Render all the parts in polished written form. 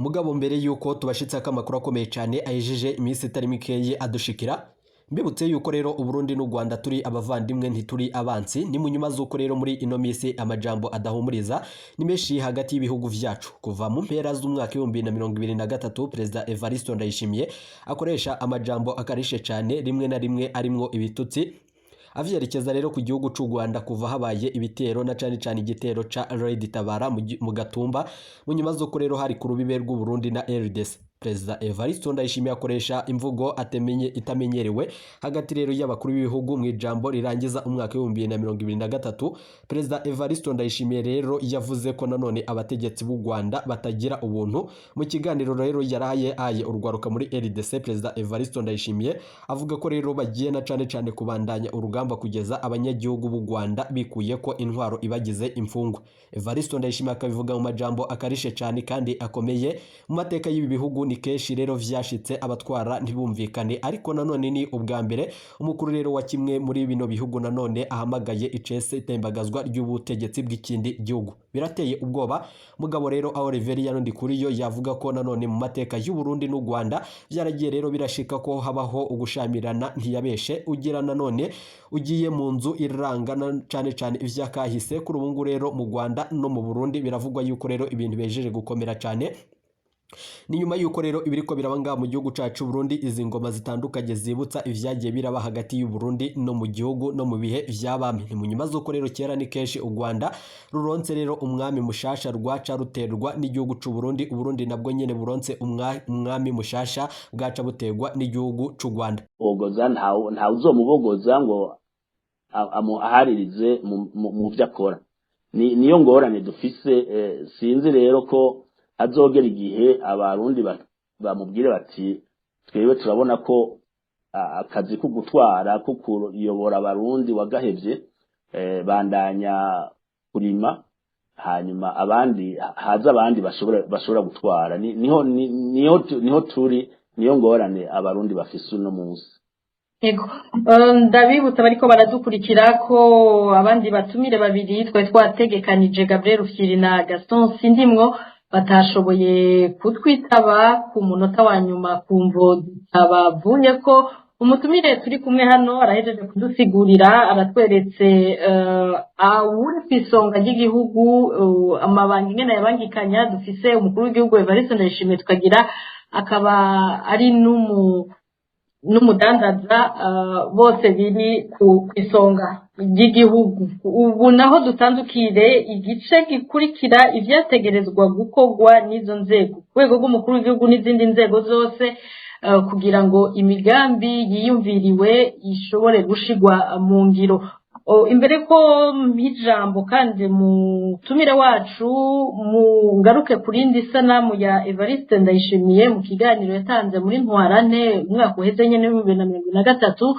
Mugabo mbere yuko tubashitse amakuru akomeye cyane ahejeje iminsi itari mikeyi adushikira, mbibutse yuko rero Uburundi n'u Rwanda turi abavandimwe, ntituri abansi. Ni mu nyuma z'uko rero muri ino minsi amajambo adahumuriza ni menshi hagati y'ibihugu vyacu. Kuva mu mpera z'umwaka 2023, Perezida Evariste Ndayishimiye akoresha amajambo akarishe cyane, rimwe na rimwe arimwo ibitutsi, avyerekeza rero ku gihugu c'u Rwanda kuva habaye ibitero, na cane cane igitero ca Red Tabara mu Gatumba, mu nyuma z'uko rero hari ku rubibe rw'u Burundi na RDC. Perezida Evariste Ndayishimiye akoresha imvugo atemenye itamenyerewe hagati rero y'abakuru b'ibihugu. Mu ijambo rirangiza umwaka w'2023, Perezida Evariste Ndayishimiye rero yavuze ko nanone abategetsi b'u Rwanda batagira ubuntu. Mu kiganiro rero yaraye aye urwaruka muri RDC, Perezida Evariste Ndayishimiye avuga ko rero bagiye na cane cane kubandanya urugamba kugeza abanyagihugu b'u Rwanda bikuye ko intwaro ibagize imfungwa. Evariste Ndayishimiye akabivuga mu majambo akarishe cyane kandi akomeye. Mu mateka y'ibi bihugu ni kenshi rero vyashitse abatwara ntibumvikane, ariko nanone ni ubwa mbere umukuru rero wa kimwe muri bino bihugu nanone ahamagaye icese itembagazwa ry'ubutegetsi bw'ikindi gihugu. Birateye ubwoba. Mugabo rero aho Reverien Ndikuriyo yavuga ko nanone mu mateka y'u Burundi n'u Rwanda byaragiye rero birashika ko habaho ugushamirana, ntiyabeshe. Ugira nanone ugiye mu nzu iranga na cane cane ivyakahise. Kuri ubu ngubu rero mu Rwanda no mu Burundi biravugwa yuko rero ibintu bejeje gukomera cane. Ni nyuma yuko rero ibiriko biraba ngaha mu gihugu cacu Burundi, izi ngoma zitandukanye zibutsa ivyagiye biraba hagati y'u Burundi no mu gihugu no mu bihe vy'abami. Ni mu nyuma z'uko rero kera ni kenshi u Rwanda ruronse rero umwami mushasha rwaca ruterwa n'igihugu c'u Burundi, Uburundi nabwo nyene buronse umwami mushasha bwaca buterwa n'igihugu c'u Rwanda. Bogoza ntawe uzomubogoza ngo amuharirize mu vyo akora. Niyo ngorane dufise. Sinzi rero ko azogera igihe Abarundi bamubwire bati: "Twebwe turabona ko akazi ko gutwara, ko kuyobora Abarundi wagahevye, bandanya kurima, hanyuma abandi haza, abandi bashobora gutwara." Niho turi, niyo ngorane Abarundi bafise uno munsi. Ego, ndabibutsa bariko baradukurikira ko abandi batumire babiri twari twategekanije, Gabriel Rufyiri na Gaston Sindimwo, batashoboye kutwitaba ku munota wa nyuma ku mvo zitabavuye ko. Umutumire turi kumwe hano arahejeje kudusigurira, aratweretse awuri kw'isonga ry'igihugu, amabanga ingene yabangikanya. Dufise umukuru w'igihugu Evariste Ndayishimiye, tukagira akaba ari n'umudandaza, bose biri ku isonga ry'igihugu. Ubu naho dutandukire igice gikurikira, ivyategerezwa gukorwa n'izo nzego, ku rwego rw'umukuru w'igihugu n'izindi nzego zose, kugira ngo imigambi yiyumviriwe ishobore gushigwa mu ngiro. Imbere ko mp'ijambo kandi mutumire wacu, mu ngaruke ku rindi sanamu ya Evariste Ndayishimiye mu kiganiro yatanze muri Ntwarante umwaka uheze nyene w'2023,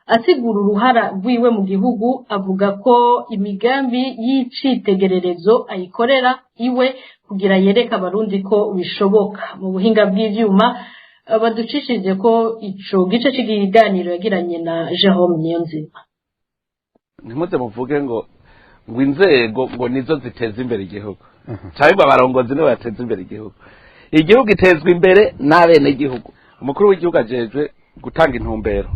asigura uruhara rwiwe mu gihugu, avuga ko imigambi y'icitegererezo ayikorera iwe kugira yereke Abarundi ko bishoboka. Mu buhinga bw'ivyuma baducishije ko ico gice c'ikiganiro yagiranye na Jerome Niyonzima. Ntimuze muvuge ngo inzego ngo nizo ziteza imbere igihugu, cyangwa ngo abarongozi nibo bateza imbere igihugu. Igihugu itezwa imbere n'abenegihugu. Umukuru w'igihugu ajejwe gutanga intumbero,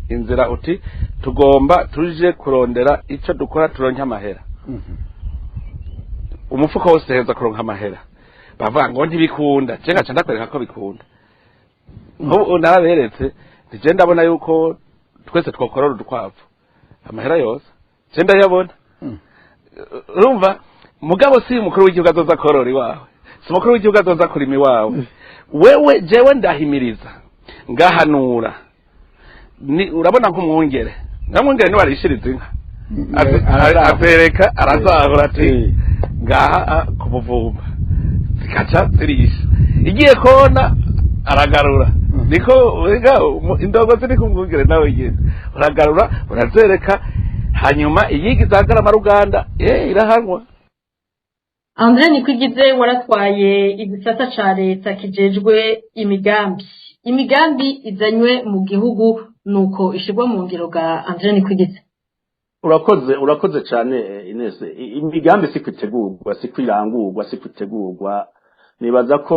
inzira, uti tugomba tuje kurondera icyo dukora turonke amahera. Umufuko wose heza kuronka amahera. Bavuga ngo ntibikunda, je ngaca ndakwereka ko bikunda. Nk'ubu naraberetse nti ndabona yuko twese twokorora udukwavu, amahera yose je ndayabona. Urumva, mugabo si umukuru w'igihugu azoza korora iwawe, si umukuru w'igihugu azoza kurima iwawe. Wewe, jewe ndahimiriza, ngahanura. Ni urabona nk'umwungere, nkamwungere niwe arishiriza inka, azereka, arazahura ati ngaha ku muvumba, zikaca zirisha, igiye kona aragarura. Niko indogo ziri ku mwungere, nawe nyine uragarura, urazereka, hanyuma iyiga izagarama ruganda irahanwa. Andre Nikwigize, waratwaye igisata ca leta kijejwe imigambi. Imigambi izanywe mu gihugu nuko ishirwa mu ngiro ga Andre Nikwigize? Urakoze, urakoze cyane, Ines. Imigambi si kwitegurwa, si kwirangurwa, si kwitegurwa. Nibaza ko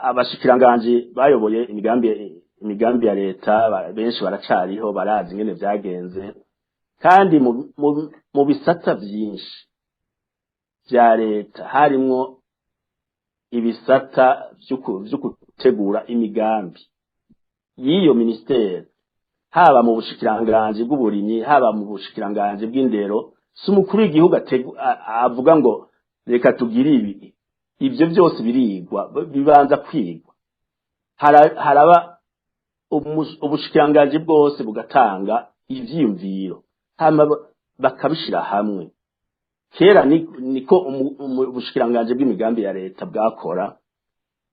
abashikiranganji bayoboye imigambi ya leta benshi baracariho, barazi ingene vyagenze, kandi mu bisata vyinshi vya leta harimwo ibisata vyo gutegura imigambi y'iyo ministeri, haba mu bushikiranganji bw'uburimyi, haba mu bushikiranganji bw'indero. Si umukuru w'igihugu avuga ngo reka tugire ibi. Ibyo byose birigwa, bibanza kwigwa. Haraba ubushikiranganji bwose bugatanga ivyiyumviro, hama bakabishira hamwe. Kera niko ubushikiranganji bw'imigambi ya leta bwakora,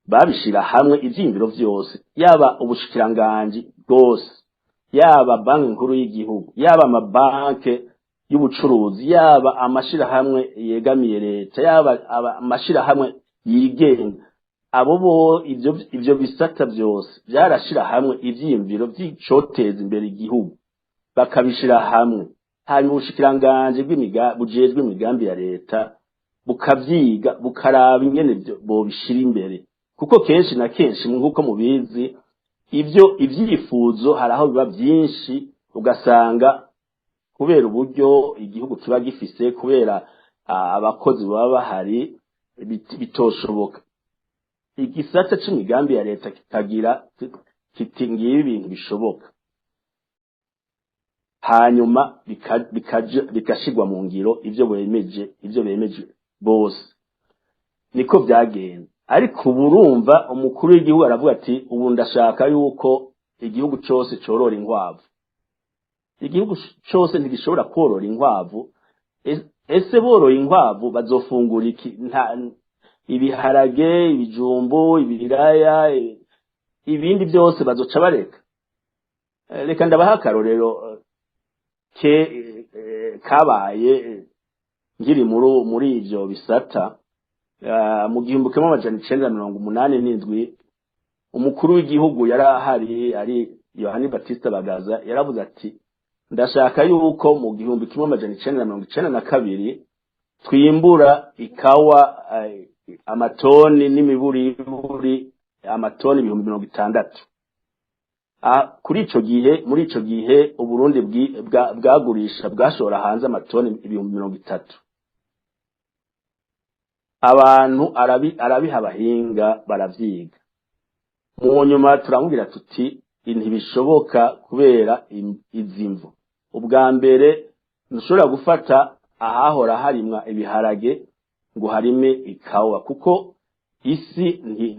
babishira hamwe ivyiyumviro vyose, yaba ubushikiranganji bwose, yaba Banki Nkuru y'igihugu, yaba amabanke y'ubucuruzi, yaba amashirahamwe yegamiye leta, yaba amashirahamwe yigenga. Abo bo ivyo bisata vyose vyarashira hamwe ivyiyumviro vy'icoteza imbere igihugu, bakabishira hamwe, hanyuma ubushikiranganji bujejwe imigambi ya leta bukavyiga, bukaraba ingene bobishira imbere. Kuko kenshi na kenshi, nk'uko mubizi, ivyo ivyifuzo hari aho biba vyinshi, ugasanga kubera uburyo igihugu kiba gifise, kubera abakozi baba bahari, bitoshoboka. Igisata c'imigambi ya leta kikagira kiti ngibi ibintu bishoboka, hanyuma bigashirwa mu ngiro ivyo bemeje bose. Niko vyagenze. Ariko ubu urumva umukuru w'igihugu aravuga ati ubu ndashaka yuko igihugu cose corora inkwavu. Igihugu cose ntigishobora korora inkwavu. Ese boroye inkwavu bazofungura iki? Nta ibiharage, ibijumbu, ibiraya, ibindi byose bazoca bareka. Reka ndabaha akarorero ke kabaye nkiri muri ivyo bisata. Mu 1987, umukuru w'igihugu yari ahari ari Yohani Batista Bagaza, yaravuze ati ndashaka yuko mu 1992 twimbura ikawa amatoni n'imiburiburi amatoni 60,000. Kuri ico gihe, muri ico gihe, Uburundi bwagurisha, bwashora hanze amatoni 30,000. Abantu arabiha abahinga, baravyiga. Mu nyuma turamubwira tuti ntibishoboka kubera izi mvo. Ubwa mbere, ntushobora gufata ahahora harimwa ibiharage ngo harime ikawa, kuko isi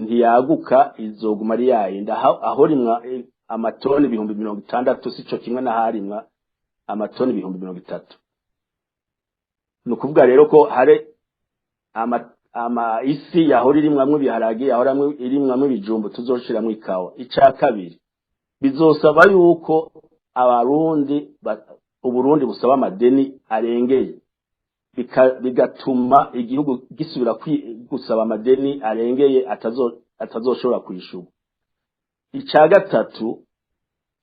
ntiyaguka, izoguma ari yayindi. Aho rimwa amatoni 60,000 sico kimwe n'aharimwa amatoni 30,000. Ni ukuvuga rero ko hari ama isi yahora irimwamwo ibiharage, yahora irimwamwo ibijumbu, tuzoshiramwo ikawa. Ica kabiri, bizosaba yuko Abarundi, Uburundi busaba amadeni arengeye, bigatuma igihugu gisubira gusaba amadeni arengeye atazoshobora kwishura. Ica gatatu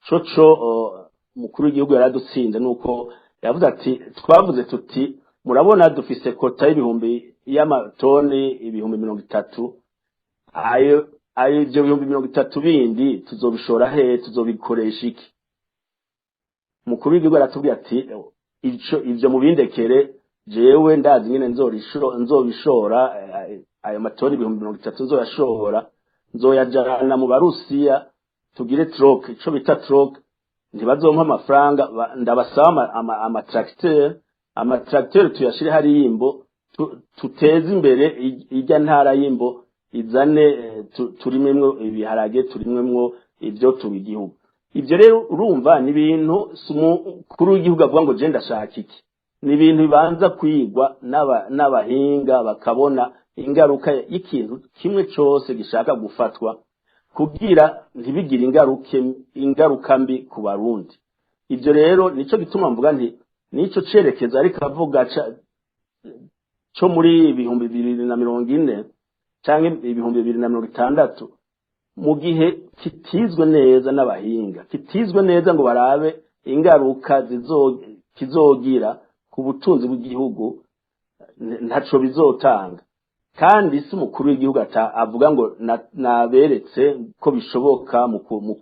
coco, umukuru w'igihugu yaradutsinze, nuko yavuze ati twavuze tuti murabona dufise quota y'amatoni 30,000, ayo ivyo 30,000 bindi tuzobishora he? Tuzobikoresha iki? Umukuru w'igihugu aratubwira ati ico ivyo mubindekere, jewe ndazi nyene nzobishora. Ayo matoni 30,000 nzoyashora, nzoyajana mu Barusiya, tugire troc, ico bita troc. Ntibazompa amafaranga, ndabasaba amatracteur tuyashire hariya Imbo, tuteze imbere irya ntara y'Imbo, izane turimemwo ibiharage, turimemwo ivyo tuba igihugu. Ivyo rero urumva ni ibintu si umukuru w'igihugu avuga ngo je ndashaka iki, ni ibintu bibanza kwigwa n'abahinga, bakabona ingaruka y'ikintu kimwe cose gishaka gufatwa, kugira ntibigire ingaruka mbi ku Barundi. Ivyo rero nico gituma mvuga nti nico cerekezo ariko avuga co muri 2040 canke 2060, mu gihe kitizwe neza n'abahinga, kitizwe neza ngo barabe ingaruka kizogira ku butunzi bw'igihugu, ntaco bizotanga. Kandi si umukuru w'igihugu avuga ngo naberetse ko bishoboka mu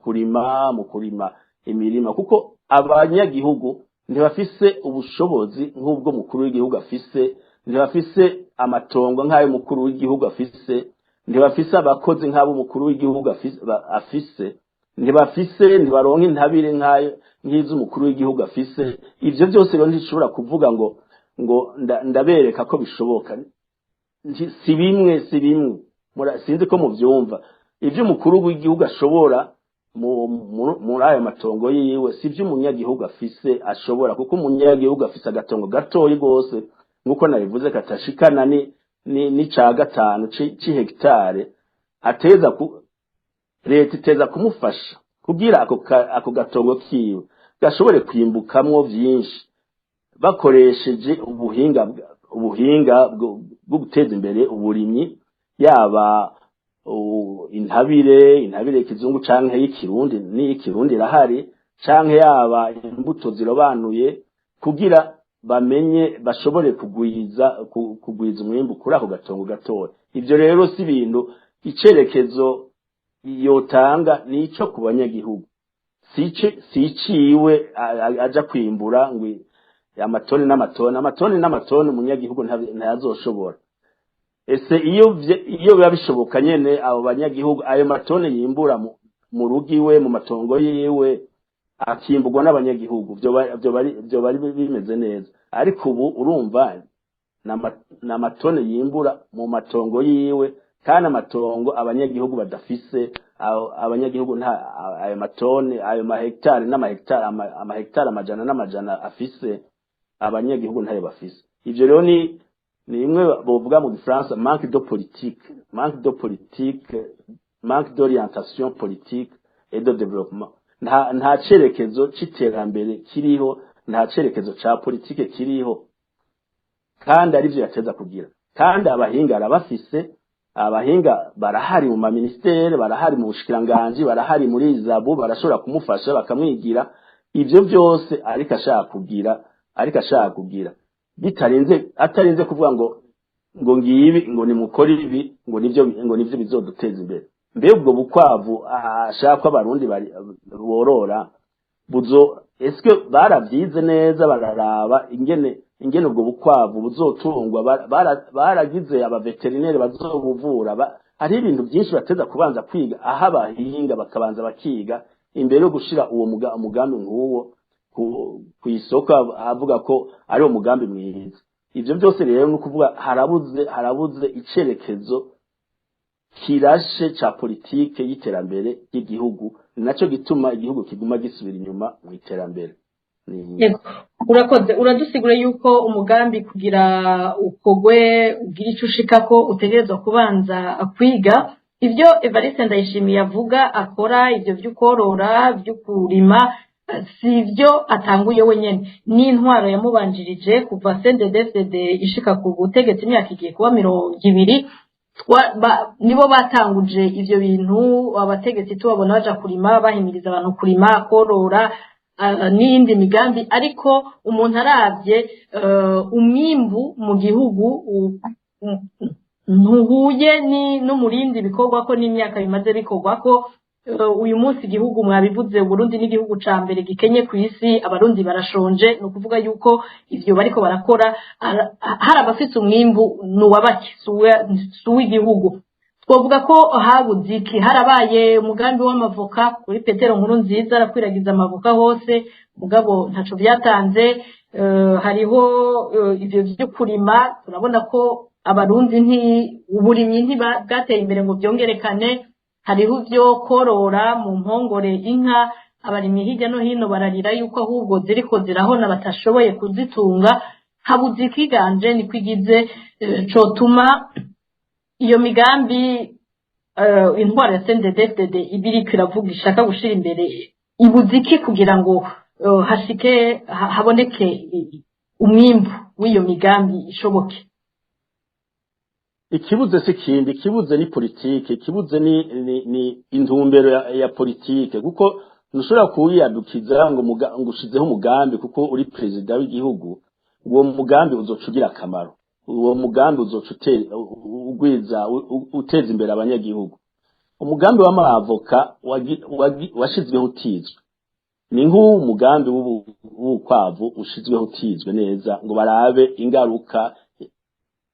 kurima imirima, kuko abanyagihugu ntibafise ubushobozi nk'ubwo mukuru w'igihugu afise, ntibafise amatongo nk'ayo mukuru w'igihugu afise, ntibafise abakozi nk'abo umukuru w'igihugu afise, ntibafise, ntibaronka intabire nk'ayo nk'iz'umukuru w'igihugu afise. Ivyo byose rero ntishobora kuvuga ngo ndabereka ko bishoboka. Si bimwe, si bimwe. Sinzi ko muvyumva. Ivyo umukuru w'igihugu ashobora muri ayo matongo yiwe si ivyo umunyagihugu afise ashobora, kuko umunyagihugu afise agatongo gatoyi rwose, nk'uko nabivuze, katashikana ni n'ica gatanu c'ihegitare. Ateza ku leta iteza kumufasha kugira ako gatongo kiwe gashobore kwimbukamwo vyinshi, bakoresheje ubuhinga bwo guteza imbere uburimyi, yaba intabire kizungu canke y'ikirundi, n'iy'ikirundi irahari, canke yaba imbuto zirobanuye, kugira bamenye bashobore kugwiza umwimbu kuri ako gatongo gatoya. Ivyo rero si ibintu, icerekezo yotanga ni ico ku banyagihugu, si iciwe aja kwimbura ngo amatoni n'amatoni, amatoni n'amatoni, umunyagihugu ntayazoshobora. Ese iyo biba bishoboka nyene, abo banyagihugu ayo matoni yimbura mu rugo iwe, mu matongo yiwe, akimburwa n'abanyagihugu, vyoba ari bimeze neza. Ariko ubu urumva ni amatoni yimbura mu matongo yiwe, kandi amatongo abanyagihugu badafise. Abanyagihugu nta ayo matoni, ayo mahegitari n'amahegitari, amahegitari amajana n'amajana afise, abanyagihugu ntayo bafise. Ivyo rero ni imwe bovuga mu gifaransa manque de politique, manque de politique, manque d'orientation politique et de développement. Nta cerekezo c'iterambere kiriho, nta cerekezo ca politike kiriho, kandi arivyo yateza kugira. Kandi abahinga arabafise, abahinga barahari mu maministere, barahari mu bushikiranganji, barahari muri ISABU, barashobora kumufasha bakamwigira ivyo byose. Ariko ashaka kugira bitarenze, atarinze kuvuga ngo ngibi, ngo nimukore ibi, ngo nivyo bizoduteza imbere. Mbe ubwo bukwavu ashaka ko abarundi borora buzo, eske baravyize neza, bararaba ingene ubwo bukwavu buzotungwa, baragize abaveterineri bazobuvura? Hariho ibintu byinshi bateza kubanza kwiga, aho abahinga bakabanza bakiga imbere yo gushira uwo umugambi nk'uwo ku isoko, avuga ko ari umugambi mwiza. Ivyo byose rero ni ukuvuga harabuze icerekezo kirashe ca politike y'iterambere ry'igihugu. Ni naco gituma igihugu kiguma gisubira inyuma mu iterambere. Yego, urakoze. Uradusigura yuko umugambi kugira ukogwe ugira icyo ushikako utegerezwa kubanza kwiga. Ibyo Evariste Ndayishimiye avuga akora, ibyo by'ukorora, byo kurima, si ibyo atanguye wenyine, n'intwaro yamubanjirije kuva CNDD-FDD ishika ku butegetsi, imyaka igiye kuba 20, nibo batanguje ivyo bintu. Abategetsi tubabona baja kurima, bahimiriza abantu kurima, korora n'iyindi migambi. Ariko umuntu aravye umwimbu mu gihugu ntuhuye n'umurindi bikorwa ko n'imyaka bimaze bikorwa ko. Uyu munsi igihugu, mwabivuze, Burundi n'igihugu ca mbere gikenye ku isi, abarundi barashonje. Ni ukuvuga yuko ivyo bariko barakora, hari abafise umwimbu, ni uwabake, si uw'igihugu. Twavuga ko habuze iki? Harabaye umugambi w'amavoka kuri Petero Nkuru Nziza, arakwiragiza amavoka hose, mugabo ntaco vyatanze. Hariho ivyo vyo kurima, turabona ko abarundi nti uburimyi ntibwateye imbere ngo vyongerekane. Hariho ivyo korora mu mpongore inka, abarimyi hirya no hino bararira yuko ahubwo ziriko zirahona, batashoboye kuzitunga. Habuze ikiganje niko igize cotuma iyo migambi intwaro ya CNDD-FDD iba iriko iravuga ishaka gushira imbere. Ibuze iki kugira ngo hashike haboneke umwimbu w'iyo migambi ishoboke? Ikibuze si kindi, ikibuze ni politike, ikibuze ni intumbero ya politike, kuko ntushobora kuwiyadukiza ngo ushizeho umugambi kuko uri perezida w'igihugu, uwo mugambi uzoca ugira akamaro. Uwo mugambi uzoca ugwiza uteza imbere abanyagihugu. Umugambi w'amavoka washizweho utizwe, ni nk'uwo mugambi w'ukwavu ushizweho utizwe neza ngo barabe ingaruka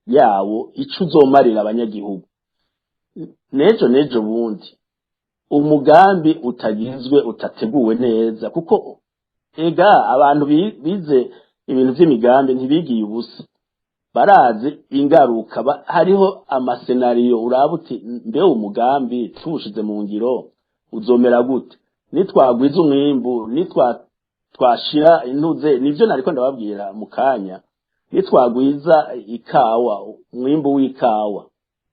yawo, ico uzomarira abanyagihugu nejo nejo bundi. Umugambi utagizwe, utateguwe neza, kuko ega abantu bize ibintu vy'imigambi ntibigiye ubusa, barazi ingaruka. Hariho ama scénario uraba uti: mbe umugambi tuwushize mu ngiro uzomera gute? Nitwagwiza umwimbu, nitwa twashira intuze, nivyo nariko ndababwira mu kanya, nitwagwiza ikawa, umwimbu w'ikawa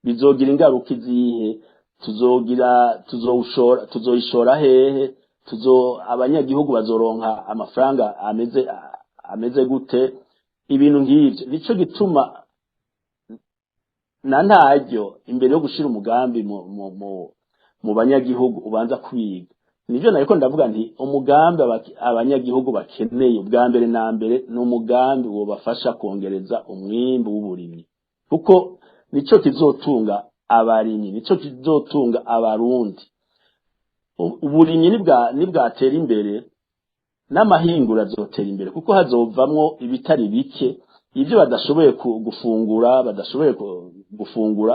bizogira ingaruka izihe? Tuzogira, tuzowushora, tuzoyishora hehe? Tuzo abanyagihugu bazoronka amafaranga ameze gute? Ibintu nk'ivyo. Nico gituma na ntaryo imbere yo gushira umugambi mu banyagihugu ubanza kwiga. Nivyo nariko ndavuga nti umugambi abanyagihugu bakeneye ubwa mbere na mbere ni umugambi wobafasha kongereza umwimbu w'uburimyi, kuko nico kizotunga abarimyi, nico kizotunga Abarundi. Uburimyi nibwatera imbere, n'amahingura azotera imbere, kuko hazovamwo ibitari bike. Ibyo badashoboye gufungura, badashoboye gufungura,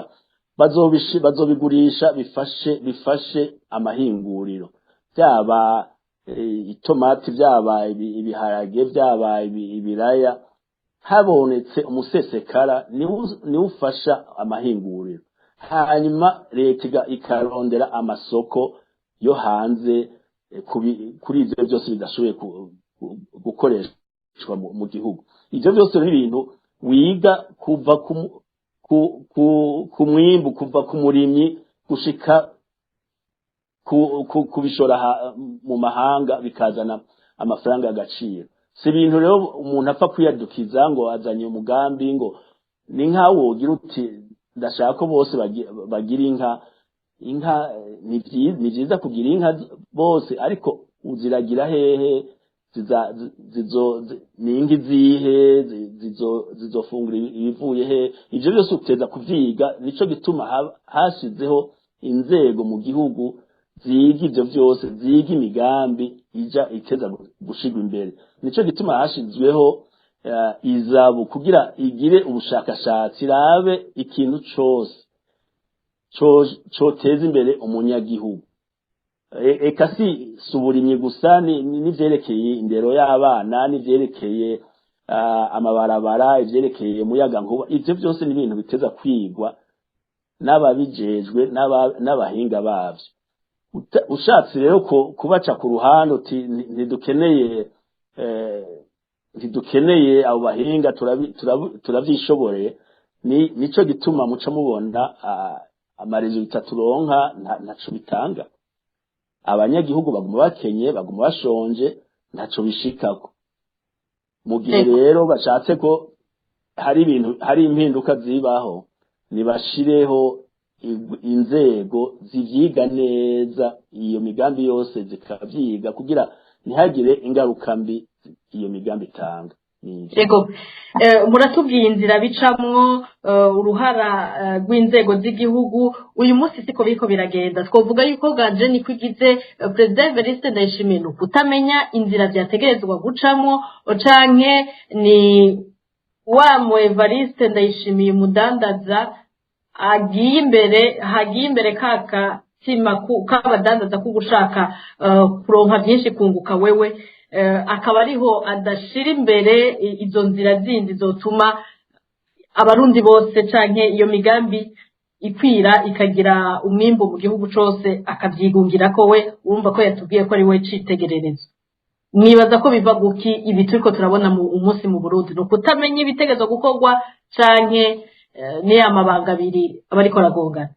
bazobigurisha, bifashe amahinguriro, byaba itomati, byaba ibiharage, byaba ibiraya. Habonetse umusesekara niwo ufasha amahinguriro, hanyuma leta ikarondera amasoko yo hanze kuri ivyo byose bidashoboye gukoreshwa mu gihugu. Ivyo byose ni ibintu wiga kuva ku mwimbu, kuva ku murimyi gushika kubishora mu mahanga, bikazana amafaranga y'agaciro. Si ibintu rero umuntu apfa kwiyadukiza ngo azanye umugambi, ngo ni nkaho wogira uti: ndashaka ko bose bagira inka. Inka ni vyiza kugira inka bose, ariko uziragira hehe? Ni inka izihe? Zizofungura ibivuye he? Ivyo byose uteza kuvyiga. Nico gituma hashizeho inzego mu gihugu ziga ivyo vyose, ziga imigambi ija iteza gushirwa imbere. Nico gituma hashizweho ISABU, kugira igire ubushakashatsi, irabe ikintu cose coteza imbere umunyagihugu. Eka si uburimyi gusa, n'ivyerekeye indero y'abana, n'ivyerekeye amabarabara, ivyerekeye umuyagankuba. Ivyo byose ni ibintu biteza kwigwa n'ababijejwe, n'abahinga bavyo. Ushatse rero kubaca ku ruhande uti: ntidukeneye abo bahinga, turavyishoboreye, ni nico gituma muca mubona ama résultats turonka ntaco bitanga. Abanyagihugu baguma bakenye, baguma bashonje, ntaco bishikako. Mu gihe rero bashatse ko hari ibintu, hari impinduka zibaho, nibashireho inzego zivyiga neza iyo migambi yose, zikavyiga kugira ntihagire ingaruka mbi iyo migambi itanga. Ni ivyo. Ego, muratubwiye inzira bicamwo, uruhara rw'inzego z'igihugu. Uyu munsi siko biriko biragenda. Twovuga yuko ganje niko igize Perezida Evariste Ndayishimiye ni ukutamenya inzira vyategerezwa gucamwo, canke ni wa mu Evariste Ndayishimiye umudandaza agiye imbere, hagiye imbere kakatima k'abadandaza ko gushaka kuronka byinshi, kunguka wewe, akaba ariho adashira imbere izo nzira zindi zotuma Abarundi bose canke iyo migambi ikwira, ikagira umwimbu mu gihugu cose, akavyigungira ko we urumva ko yatubwiye ko ari we citegererezo. Mwibaza ko biva guki ibi turiko turabona mu umunsi mu Burundi? Ni ukutamenya ibitegezo gukorwa, canke ni ya mabanga abiri aba ariko aragongana?